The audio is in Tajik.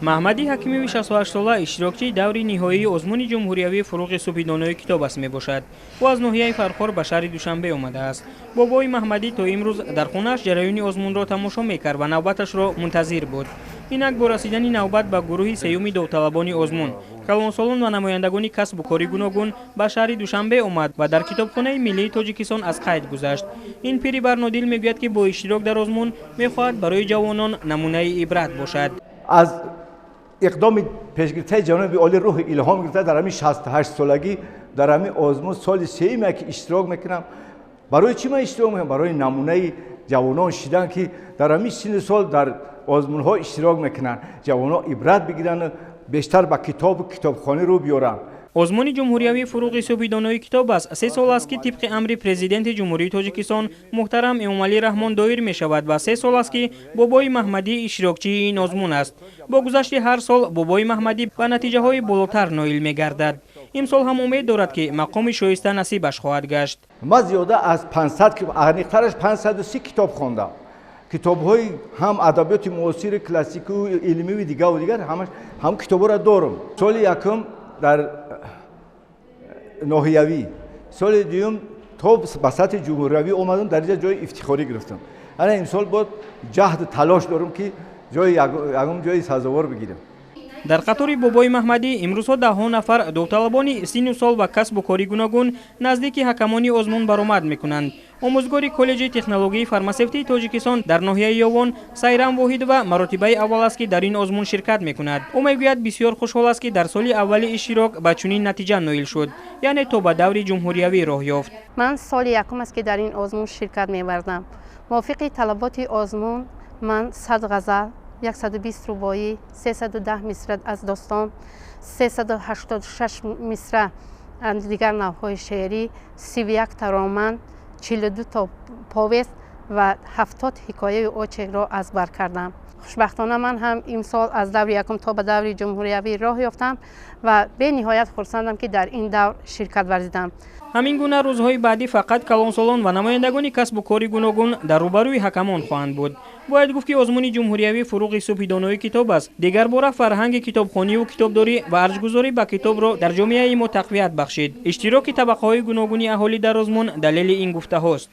Маҳмадӣ Ҳакимови 68-сола иштирокчии даври ниҳоии озмуни ҷумҳуриявии «Фуруғи субҳи донои китоб аст» мебошад. Ӯ аз ноҳияи Фархор ба шаҳри Душанбе омадааст. Бобои Маҳмадӣ то имрӯз дар хонааш ҷараёни озмунро тамошо мекард ва навбаташро мунтазир буд. Инак бо расидани навбат ба гурӯҳи сеюми довталабони озмун, калонсолон ва намояндагони касбу кори гуногун ба шаҳри Душанбе омад ва дар Китобхонаи миллии Тоҷикистон аз қайд гузашт. Ин пири барнодил мегӯяд, ки бо иштирок дар озмун мехоҳад барои ҷавонон намунаи ибрат бошад. Аз иқдоми пешгирифтаи ҷаноби олӣ рӯҳи илҳом гирифта, дар ҳамин 68-солагӣ дар ҳамин озмун соли сеюме ки иштирок мекунам. Барои чӣ ман иштирок мекунам? Барои намунаи ҷавонон шидан, ки дар ҳамин синну сол дар озмунҳо иштирок мекунанд, ҷавонон ибрат бигиранд, бештар ба китобу китобхонӣ рӯ биёранд. Озмуни ҷумҳуриявии «Фуруғи субҳи донои китоб аст» 3 сол аст, ки тибқи амри Президенти Ҷумҳурии Тоҷикистон муҳтарам Эмомалӣ Раҳмон доир мешавад ва 3 сол аст, ки бобои Маҳмадӣ иштирокчии ин озмун аст. Бо гузашти ҳар сол бобои Маҳмадӣ ба натиҷаҳои болотар ноил мегардад. Имсол ҳам умед дорад, ки мақоми шоиста насибаш хоҳад гашт. Ман зиёда аз 500, аниқтараш 530 китоб хондам. Китобҳои ҳам адабиёти муосири, классикию илмию дигару дигар, ҳамаш ҳам китобҳоро дорам. Соли якум дар ноҳиявӣ, соли дуюм то ба сатҳи ҷумҳуриявӣ омадам, дар инҷа ҷои ифтихорӣ гирифтам. Ана имсол боз ҷаҳду талош дорам, ки ҷои ягон ҷои сазовор бигирам. Дар қатори бобои Маҳмадӣ имрӯзҳо даҳҳо нафар довталабони синну сол ва касбу кори гуногун наздики ҳакамони озмун баромад мекунанд. Омӯзгори коллеҷи технологияи фармасевтии Тоҷикистон дар ноҳияи Ёвон Сайрам Воҳидова маротибаи аввал аст, ки дар ин озмун ширкат мекунад. Ӯ мегӯяд, бисёр хушҳол аст, ки дар соли аввали иштирок ба чунин натиҷа ноил шуд, яъне то ба даври ҷумҳуриявӣ роҳ ёфт. Ман соли якум аст, ки дар ин озмун ширкат меварзам. Мувофиқи талаботи озмун ман 100 ғазал, 120 рубоӣ, 310 мисра аз достон, 386 мисра аз дигар навъҳои шеърӣ, 31 тароман, 42 то повест ва 70 ҳикояю очеркро аз бар кардам. Хушбахтона, ман ҳам имсол аз даври якум то ба даври ҷумҳуриявӣ роҳ ёфтам ва бениҳоят хурсандам, ки дар ин давр ширкат варзидам. Ҳамин гуна рӯзҳои баъдӣ фақат калонсолон ва намояндагони касбу кори гуногун дар рӯбарӯи ҳакамон хоҳанд буд. Бояд гуфт, ки озмуни ҷумҳуриявии «Фуруғи субҳи донои китоб аст» дигарбора фарҳанги китобхониву китобдорӣ ва арҷгузорӣ ба китобро дар ҷомеаи мо тақвият бахшид. Иштироки табақаҳои гуногуни аҳолӣ дар озмун далели ин гуфтаҳост.